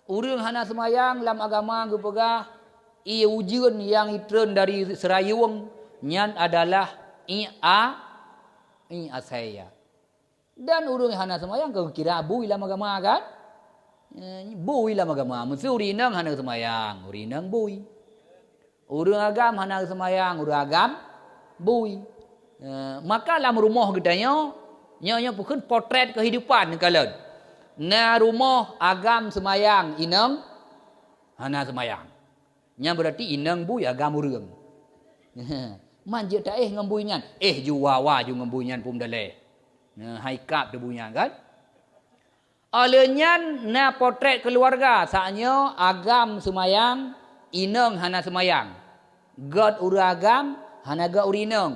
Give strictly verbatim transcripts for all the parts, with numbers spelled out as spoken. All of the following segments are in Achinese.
Ureuëng hana seumayang lam agama geupeugah, ie ujeuen nyang itreun dari seurayueng nyan adalah ie a-, ie asée. Dan ureuëng hana seumayang ka geukira bui lam agama kan? Eh, bui lam agama. Meuseu ureuëng inong hana seumayang, ureuëng inong bui. Ureuëng agam hana seumayang, ureuëng agam bui. Eh, maka lam rumoh geutanyoe, nyoe, nyoe peukheun potret kehidupan neukalon. Na rumoh agam seumayang, inong hana seumayang. Nyan beurati inong bui agam ureuëng. Man jeuet taéh ngon bui nyan. Éh ju wa-wa ju ngon bui nyan pum daleh. Nah, hai kap tu bui nyan kan? Óh lheueh nyan na potret keuluwarga, saat nyoe agam seumayang, inong hana seumayang. Gét ureuëng agam, hana gét ureuëng inong.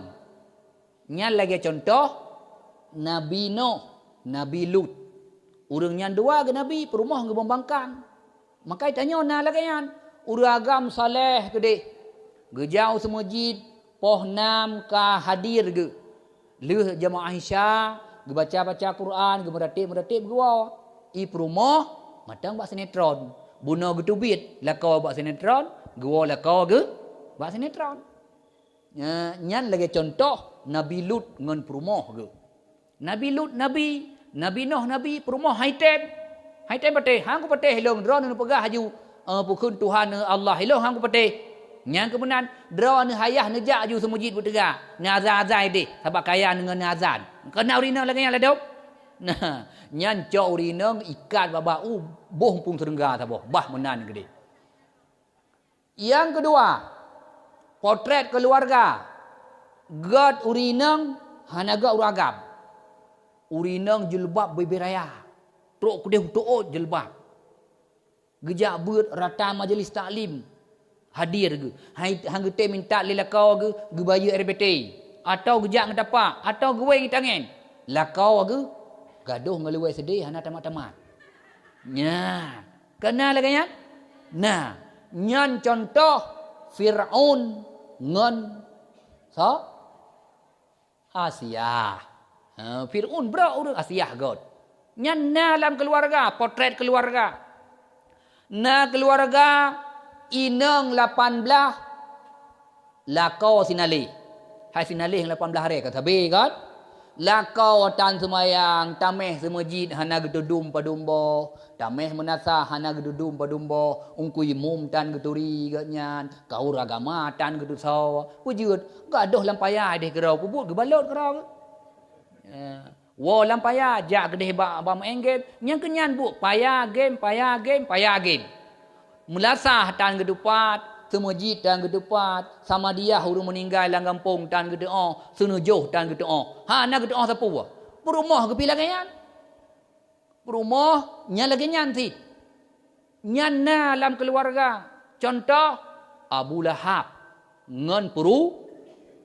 Nyan lagée cuntoh Nabi Nuh, Nabi Lut. Ureuëng nyan dua geunabi, peurumoh geubombangkan. Maka tanyoe na lagée nyan, ureuëng agam saleh keudeh. Geujak u seumeujid, poh nam ka hadir geuh. Lheueh jamaah Isya, geubaca-baca Quran, geumeuratéb-meuratéb geuwoe. I peurumoh, mantong bak sinetron. Bunoe geuteubiet lakoe bak sinetron, geuwoe lakoe geuh bak sinetron. Nya, nyan lagée cuntoh Nabi Lut ngon peurumoh geuh. Nabi Lut nabi, Nabi Nuh nabi, peurumoh hai tem. Hai tem patéh, han kupatéh ilong, droeneuh neupeugah haju, eh, peukheun Tuhan, eh, Allah, ilong han kupatéh. Nyang keumeunan, droeneuh hayah neujak aju seumeujid beuteuga, neuazan-azan ideh, sabab kaya ngon neuazan. Kana ureuëng inong lagée nyan ladom. Nah, nyan cok ureuëng inong ikat babah u boh muphom seureungga saboh, bah meunan keudeh. Nyang keudua, potret keuluwarga. Gét ureuëng inong hana gét ureuëng agam. Ureuëng inong jilbab bubé raya, trok keudeh u teuôt jilbab. Geujak beuet rata majelis taklim hadir geuh. Hai, han geutem minta lé lakoe geuh geubayeue R B T, atawa geujak ngeutapa, atawa geuwéng tangen. Lakoe geuh gadôh ngon luwée seudeh hana tamat-tamat. Nya, kana lagée nyan? Nah, nyan cuntoh Fir'aun ngon so Asiah. Ha, Fir'aun brok ureuëng, Asiah gét. Nyan na lam keuluwarga, potret keuluwarga. Na keuluwarga inong lapan blaih, lakoe sinaléh. Hai sinaléh lapan blaih harée ka sabe kan? Lakoe tan seumayang, taméh seumeujid hana geuteudum padum boh, taméh meunasah hana geuteudum padum boh, ungkui mum tan geuturi gét nyan, kaur agama tan geutusoe. Peujeuet, gadôh lam paya ideh keudroe, peubuet geubalot keudroe. Eh, woe lam paya, jak keudeh bak, bak meu'en game, nyang keunyan buet paya game, paya game, paya game. Meulasah tan geutupat, seumeujid tan geutupat, samadiyah ureuëng meuninggai lam gampông tan geuteuôh, seuneujôh tan geuteuôh. Hana geuteuôh sapeue. Peurumoh geupih lagée nyan. Peurumoh nyan lagée nyan cit. Nyan na lam keuluwarga. Cuntoh, Abu Lahab ngon peuru-,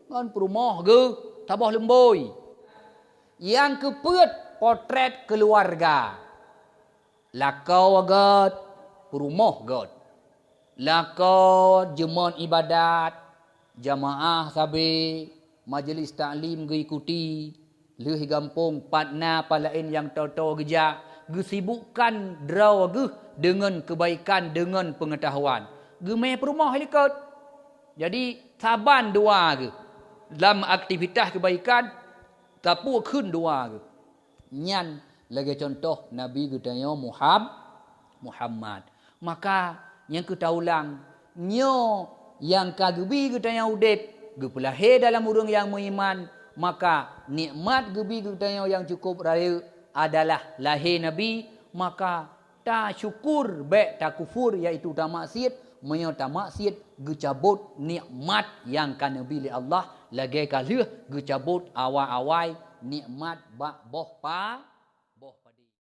ngon peurumoh geuh saboh leumbôi. Nyang keupeuet, potret keuluwarga. Lakoe gét, peurumoh gét. Lakoe jeuet ibadat, jamaah sabe, majelis taklim geuikuti, lheueh gampông pat na pat laén nyang toe-toe geujak, geusibukkan droe geuh deungon keubaikan, deungon peungeutahuan. Geumé peurumoh likot. Jadi, saban dua geuh lam aktivitas keubaikan, sapeue kheun dua geuh. Nyan lagée cuntoh Nabi geutanyoe Muham-, Muhammad. Maka, nyang keu taulang, nyoe nyang ka geubi geutanyoe udeb, geupeulahé dalam ureuëng nyang meuiman, maka nikmat geubi geutanyoe nyang cukup rayeuk adalah lahé Nabi, maka tasyukur bék takufur, yaitu tamaksiet. Meunyoe tamaksiet, geucabot nikmat nyang ka neubi lé Allah, lagée ka lheueh geucabot awai-awai nikmat bak boh pa-,